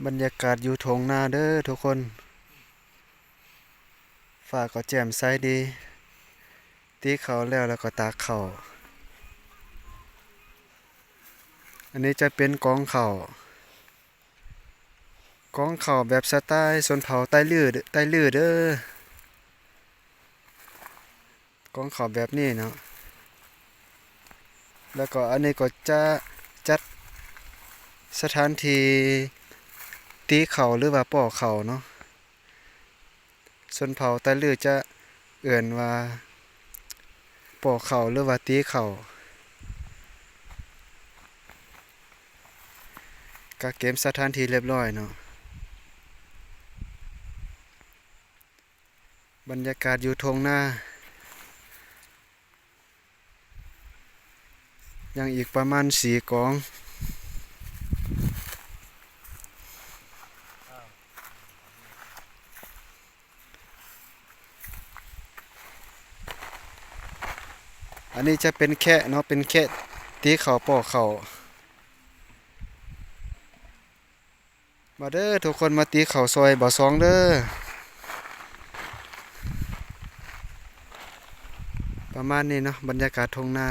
ບັນຍາກາດຢູ່ທົ່ງນາເດີທຸກຄົນ. ຟ້າກໍແຈ່ມໃສດີ. ຕີເຂົ້າແລ້ວ ແລ້ວກໍຕາກເຂົ້າ. ອັນນີ້ຈະເປັນກອງເຂົ້າ. ກອງເຂົ້າແບບສະໄຕຊົນເຜົ່າໄຕລື ໄຕລືເດີ. ກອງເຂົ້າແບບນີ້ເນາະ. ແລ້ວກໍອັນນີ້ກໍຈະຈັດສະຖານທີ່ຕີເຂົ້າ ຫຼືວ່າປໍ້ເຂົ້າເນາະ. ຊົນເຜົ່າໄຕລືຈະເອີ້ນວ່າປໍ້ເຂົ້າ ຫຼືວ່າຕີເຂົ້າ. ກະກຽມສະຖານທີ່ລຽບລ້ອຍເນາະ. ບັນຍາກາດຢູ່ທົ່ງນາ. ຍັງອີກປະມານສີ່ກອງ. ອັນນີ້ຈະເປັນແຄະເນາະ, ເປັນແຄະຕີເຂົ້າ ປໍ້ເຂົ້າ. ມາເດີທຸກຄົນ ມາຕີເຂົ້າຊ່ອຍບ່າວສອງເດີ. ປະມານນີ້ເນາະ ບັນຍາກາດທົ່ງນາ.